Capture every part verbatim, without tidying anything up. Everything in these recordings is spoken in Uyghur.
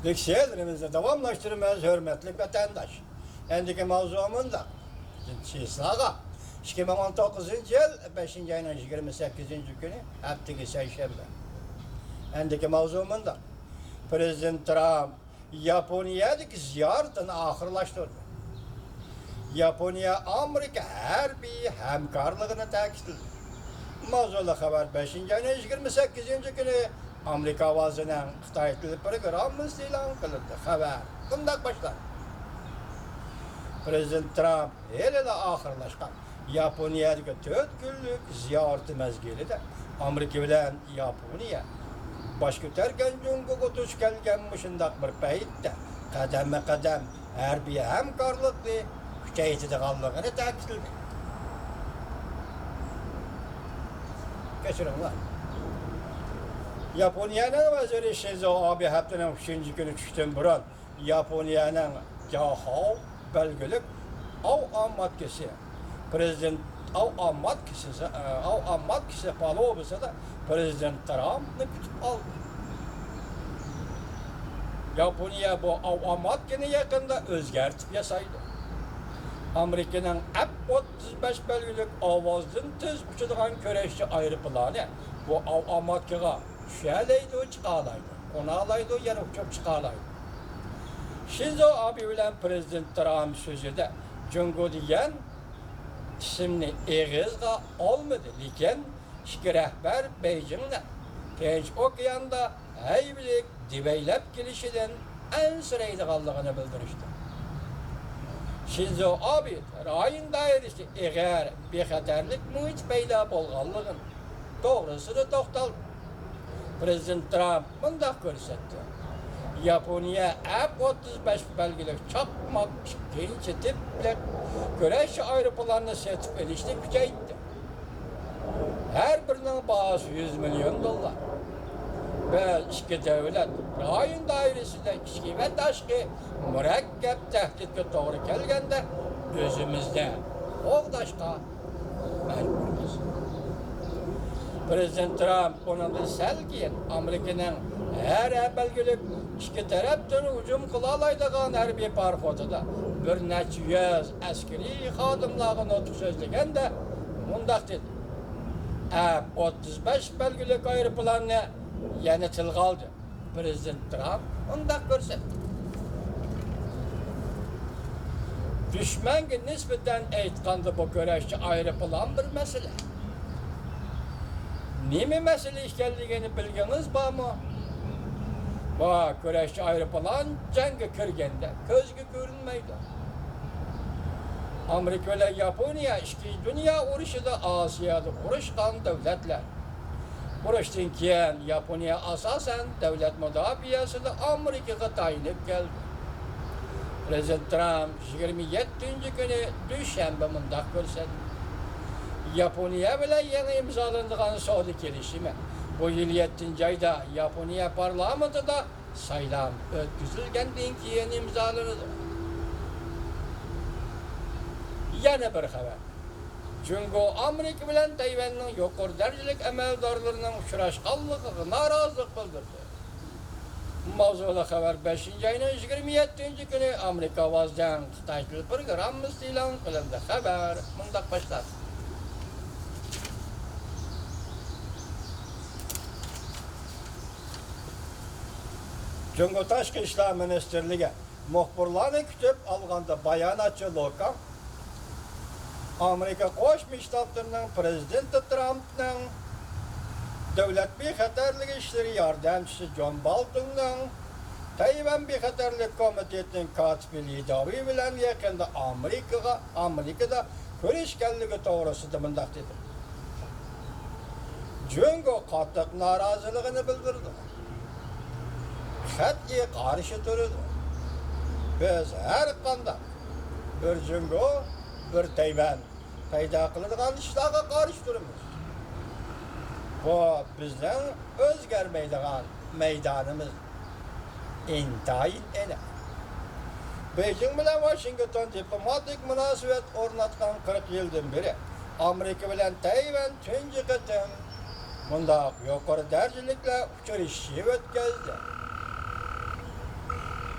لېكسىيەلىرىمىزنى داۋاملاشتۇرىمىز، ھۆرمەتلىك ۋەتەنداش. ئەندىكى ماۋزۇ مۇنداق. چىسلاغا، ئىككى مىڭ ئون توققۇزىنچى يىل بەشىنچى ئاينىڭ يىگىرمە سەككىزىنچى كۈنى، ھەپتىگە سەيشەنبە. ئەندىكى ماۋزۇ مۇنداق. پرېزىدېنت ترامپ ياپونىيەدىكى زىيارىتىنى ئاخىرلاشتۇردى. ياپونىيە ئامېرىكا ھەربىي ھەمكارلىقىنى تەكىتلىدى. ماۋزۇلۇق خەۋەر بەشىنچى ئاينىڭ يىگىرمە سەككىزىنچى كۈنى ئامېرىكا ئاۋازىنىڭ خىتاي تىلى پروگراممىسىدا ئېلان قىلىندى. خەۋەر مۇنداق باشلاندى. پرېزىدېنت ترامپ ھېلىلا ئاخىرلاشقان ياپونىيەدىكى تۆت كۈنلۈك زىيارىتى مەزگىلىدە ئامېرىكا بىلەن ياپونىيە باش كۆتەرگەن جۇڭگوغا دۇچ كەلگەن مۇشۇنداق بىر پەيتتە قەدەممۇ قەدەم ھەربىي ھەمكارلىقنى كۈچەيتىدىغانلىقىنى تەكىتلىدى. كەچۈرۈڭلار. ياپونىيەنىڭ ۋەزىرى شىنزو ئابې ھەپتىنىڭ ئۈچىنچى كۈنى چۈشتىن بۇرۇن ياپونىيەنىڭ جاخاۋ بەلگىلىك ئاۋ ئامماتكىسى، پرېزىدېنت ئاۋ ئامماتكىسى، ئاۋ ئامماتكىسى پالۇبىسىدا پرېزىدېنت ترامپنى كۈتۈپ ئالدى. ياپونىيە بۇ ئاۋ ئامماتكىنى يېقىندا ئۆزگەرتىپ ياسايدۇ. ئامېرىكىنىڭ ئەپ ئوتتۇز بەش بەلگىلىك ئاۋازدىن تېز ئۇچىدىغان كۈرەشچى ئايروپىلانى بۇ ئاۋ ئامماتكىغا چۈشەلەيدۇ، چىقالايدۇ، قونالايدۇ، يەنە ئۇچۇپ چىقالايدۇ. شىنزو ئابې بىلەن پرېزىدېنت ترامپ سۆزىدە جۇڭگو دېگەن ئىسىمنى ئېغىزغا ئالمىدى، لېكىن ئىككى رەھبەر بېيجىڭنىڭ تىنچ ئوكياندا ھەيۋىلىك دېۋەيلەپ كېلىشىدىن ئەنسىرەيدىغانلىقىنى بىلدۈرۈشتى. شىنزو ئابې رايون دائىرىسىدە ئېغىر بىخەتەرلىك مۇھىتى پەيدا بولغانلىقىنى توغرىسىدا توختالدى. پرېزىدېنت ترامپ مۇنداق كۆرسەتتى: ياپونىيە ئەپ ئوتتۇز بەش بەلگىلىك چاقماق ئىككىنچى تىپلىق كۈرەشچى ئايروپىلاننى سېتىپ ئېلىشنى كۈچەيتتى. ھەر بىرىنىڭ باھاسى يۈز مىليون دوللار. بىز ئىككى دۆلەت رايون دائىرىسىدە ئىچكى ۋە تاشقى مۇرەككەپ تەھدىتكە توغرا كەلگەندە ئۆزىمىزنى قوغداشقا مەجبۇرمىز. پرېزىدېنت ترامپ ئۇنىڭدىن سەل كېيىن ئامېرىكىنىڭ ھەر بەلگىلىك ئىككى تەرەپتىن ھۇجۇم قىلالايدىغان ھەربىي پاراخوتىدا بىر نەچچە يۈز ئەسكىرىي خادىملارغا نۇتۇق سۆزلىگەندە مۇنداق دېدى: ئەپ ئوتتۇز بەش بەلگىلىك ئايروپىلاننى يەنە تىلغا ئالدى. پرېزىدېنت ترامپ مۇنداق كۆرسەتتى: دۈشمەنگە نىسبەتەن ئېيتقاندا، بۇ كۈرەشچى ئايروپىلان بىر مەسىلە. نېمە مەسىلە ئىكەنلىكىنى بىلگىڭىز بارمۇ؟ بۇ كۈرەشچى ئايروپىلان جەڭگە كىرگەندە كۆزگە كۆرۈنمەيدۇ. ئامېرىكا بىلەن ياپونىيە ئىككىنچى دۇنيا ئۇرۇشىدا ئاسىيادا ئۇرۇشقان دۆلەتلەر. ئۇرۇشتىن كېيىن ياپونىيە ئاساسەن دۆلەت مۇداپىئەسىدە ئامېرىكىغا تايىنىپ كەلدى. پرېزىدېنت ترامپ يىگىرمە يەتتىنچى كۈنى دۈشەنبە مۇنداق كۆرسەتتى: ياپونىيە بىلەن يېڭى ئىمزالىنىدىغان سودا كېلىشىمى بۇ يىل يەتتىنچى ئايدا ياپونىيە پارلامېنتىدا سايلام ئۆتكۈزۈلگەندىن كېيىن ئىمزالىنىدۇ. يەنە بىر خەۋەر. جۇڭگو ئامېرىكا بىلەن تەيۋەننىڭ يۇقىرى دەرىجىلىك ئەمەلدارلىرىنىڭ ئۇچراشقانلىقىغا نارازىلىق بىلدۈردى. ماۋزۇلۇق خەۋەر بەشىنچى ئاينىڭ يىگىرمە يەتتىنچى كۈنى ئامېرىكا ئاۋازىنىڭ خىتاي تىل پروگراممىسىدا ئېلان قىلىندى. خەۋەر مۇنداق باشلاندى. جۇڭگو تاشقى ئىشلار مىنىستىرلىكى مۇخبىرلارنى كۈتۈپ ئالغاندا، باياناتچى لوكاڭ ئامېرىكا قوشما شتاتلىرىنىڭ پرېزىدېنتى ترامپنىڭ دۆلەت بىخەتەرلىكى ئىشلىرى ياردەمچىسى جون بالتوننىڭ، تەيۋەن بىخەتەرلىك كومىتېتىنىڭ كاتىپى لى داۋېي بىلەن يېقىندا ئامېرىكىغا، ئامېرىكىدا كۆرۈشكەنلىكى توغرىسىدا مۇنداق دېدى: جۇڭگو قاتتىق نارازىلىقىنى بىلدۈرىدۇ. قەتئىي قارشى تۇرىدۇ. بىز ھەر قانداق بىر جۇڭگو، بىر تەيۋەن پەيدا قىلىدىغان ئىشلارغا قارشى تۇرىمىز. بۇ بىزنىڭ ئۆزگەرمەيدىغان مەيدانىمىز. ئىنتايىن ئېنىق. بېيجىڭ بىلەن ۋاشىنگتون دىپلوماتىك مۇناسىۋەت ئورناتقان قىرىق يىلدىن بېرى ئامېرىكا بىلەن تەيۋەن تۇنجى قېتىم مۇنداق يۇقىرى دەرىجىلىكلەر ئۇچرىشىشى ئۆتكەزدى.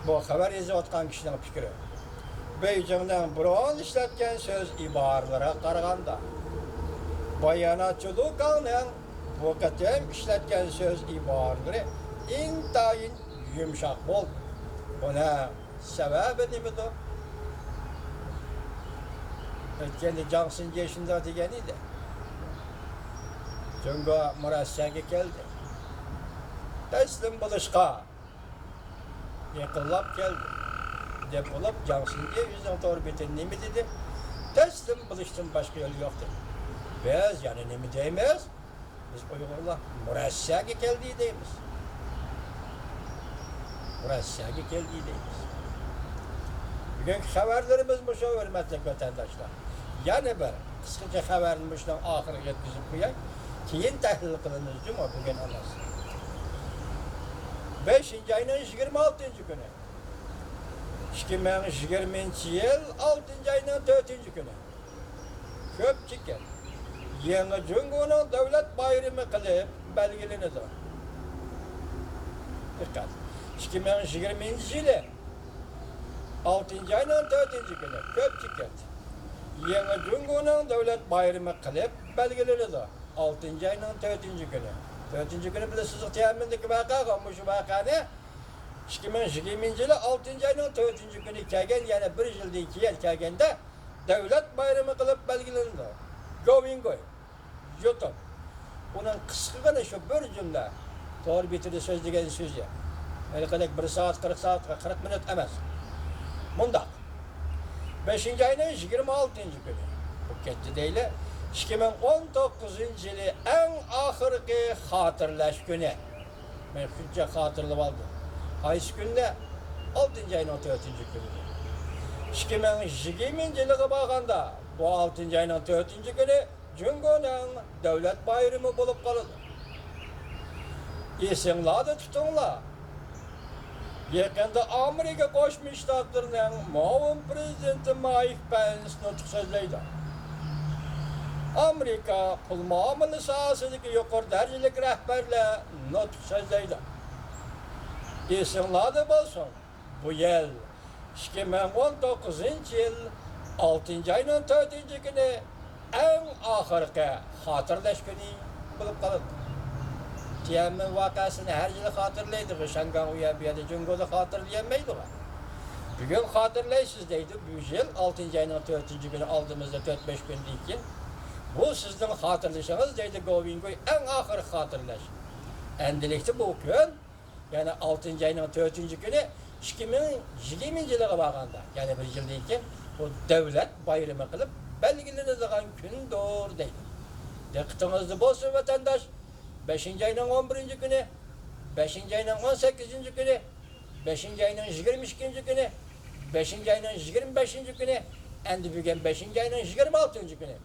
بۇ خەۋەر يېزىۋاتقان كىشىنىڭ پىكرى. بېيجىڭنىڭ بۇرۇن ئىشلەتكەن سۆز ئىبارىلىرىگە قارىغاندا، باياناتچى لۇ كاڭنىڭ بۇ قېتىم ئىشلەتكەن سۆز ئىبارىلىرى ئىنتايىن يۇمشاق بولدى. بۇنىڭ سەۋەبى نېمىدۇر؟ ئۆتكەندە جاڭ سىنجې شۇنداق دېگەن ئىدى. جۇڭگو مۇرەسسەگە كەلدى. تەسلىم بولۇشقا يېقىنلاپ كەلدى، دەپ بولۇپ، جاڭ سىنجې ئۆزىنىڭ تور بېتىدە نېمە دېدى؟ تەسلىم بولۇشتىن باشقا يول يوق دېدى. بىز يەنە نېمە دەيمىز؟ بىز ئۇيغۇرلار مۇرەسسەگە كەلدى دەيمىز. مۇرەسسەگە كەلدى دەيمىز. بۈگۈنكى خەۋەرلىرىمىز مۇشۇ، ھۆرمەتلىك ۋەتەنداشلار. يەنە بىر قىسقىچە خەۋەرنى مۇشۇنىڭ ئاخىرىغا يەتكۈزۈپ قوياي. كېيىن تەھلىل قىلىمىز جۇمۇ بۈگۈن ئەمەس. بەشىنچى ئاينىڭ يىگىرمە ئالتىنچى كۈنى. ئىككى مىڭ يىگىرمىنچى يىل ئالتىنچى ئاينىڭ تۆتىنچى كۈنى. كۆپچىكىن يېڭى جۇڭگونىڭ دۆلەت بايرىمى قىلىپ بەلگىلىنىدۇ. دىققەت! ئىككى مىڭ يىگىرمىنچى يىلى ئالتىنچى ئاينىڭ تۆتىنچى كۈنى كۆپچىكىن يېڭى جۇڭگونىڭ دۆلەت بايرىمى قىلىپ بەلگىلىنىدۇ. ئالتىنچى ئاينىڭ تۆتىنچى كۈنى. تۆتىنچى كۈنى بىلىسىز، تيەنئەنمېندىكى ۋەقە، مۇشۇ ۋەقەنى ئىككى مىڭ يىگىرمىنچى يىلى ئالتىنچى ئاينىڭ تۆتىنچى كۈنى كەلگەن، يەنە بىر يىلدىن كېيىن كەلگەندە دۆلەت بايرىمى قىلىپ بەلگىلىنىدۇ. گو ۋېنگۇي، يۇتۇپ. ئۇنىڭ قىسقىغىنە شۇ بىر جۈملە تور بېتىدە سۆزلىگەن سۆزى. ھېلىقىدەك بىر سائەت، قىرىق سائەت، قىرىق مىنۇت ئەمەس. مۇنداق. بەشىنچى ئاينىڭ يىگىرمە ئالتىنچى كۈنى. بۇ كەتتى دەيلى. ئىككى مىڭ ئون توققۇزىنچى يىلى ئەڭ ئاخىرقى خاتىرىلەش كۈنى. مەن شۇنچە خاتىرىلەپ ئالدىم. قايسى كۈندە؟ ئالتىنچى ئاينىڭ تۆتىنچى كۈنى. ئىككى مىڭ يىگىرمىنچى يىلىغا بارغاندا، بۇ ئالتىنچى ئاينىڭ تۆتىنچى كۈنى جۇڭگونىڭ دۆلەت بايرىمى بولۇپ قالىدۇ. ئېسىڭلاردا تۇتۇڭلار، يېقىندا ئامېرىكا قوشما شتاتلىرىنىڭ مۇئاۋىن پرېزىدېنتى مايك پېنس نۇتۇق سۆزلەيدۇ. ئامېرىكا پۇل مۇئامىلە ساھەسىدىكى يۇقىرى دەرىجىلىك رەھبەرلەر نۇتۇق سۆزلەيدۇ. ئېسىڭلاردا بولسۇن، بۇ يىل، ئىككى مىڭ ئون توققۇزىنچى يىل، ئالتىنچى ئاينىڭ تۆتىنچى كۈنى ئەڭ ئاخىرقى خاتىرىلەش كۈنى بولۇپ قالىدۇ. تيەنئەنمېن ۋەقەسىنى ھەر يىلى خاتىرىلەيدىغۇ، شياڭگاڭ ئۇ يەر بۇ يەردە جۇڭگودا خاتىرىلىيەلمەيدىغۇ. بۈگۈن خاتىرىلەيسىز دەيدۇ، بۇ يىل ئالتىنچى ئاينىڭ تۆتىنچى كۈنى ئالدىمىزدا تۆت بەش كۈندىن كېيىن. بۇ سىزنىڭ خاتىرىلىشىڭىز دەيدۇ گو ۋېنگۇي، ئەڭ ئاخىرقى خاتىرىلەش. ئەمدىلىكتە بۇ كۈن يەنى ئالتىنچى ئاينىڭ تۆتىنچى كۈنى ئىككى مىڭ يىگىرمىنچى يىلىغا بارغاندا، يەنى بىر يىلدىن كېيىن بۇ دۆلەت بايرىمى قىلىپ بەلگىلىنىدىغان كۈندۇر دەيدۇ. دىققىتىڭىزدە بولسۇن، ۋەتەنداش، بەشىنچى ئاينىڭ ئون بىرىنچى كۈنى، بەشىنچى ئاينىڭ ئون سەككىزىنچى كۈنى، بەشىنچى ئاينىڭ يىگىرمە ئىككىنچى كۈنى، بەشىنچى ئاينىڭ يىگىرمە بەشىنچى كۈنى، ئەمدى بۈگۈن بەشىنچى ئاينىڭ يىگىرمە ئالتىنچى كۈنى.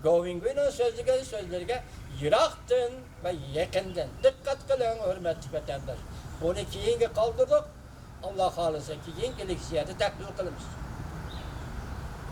گو ۋېنگۇينىڭ سۆزلىگەن سۆزلىرىگە يىراقتىن ۋە يېقىندىن دىققەت قىلىڭ، ھۆرمەتلىك ۋەتەنداش. بۇنى كېيىنگە قالدۇردۇق. ئاللا خالىسا، كېيىنكى لېكسىيەدە تەھلىل قىلىمىز.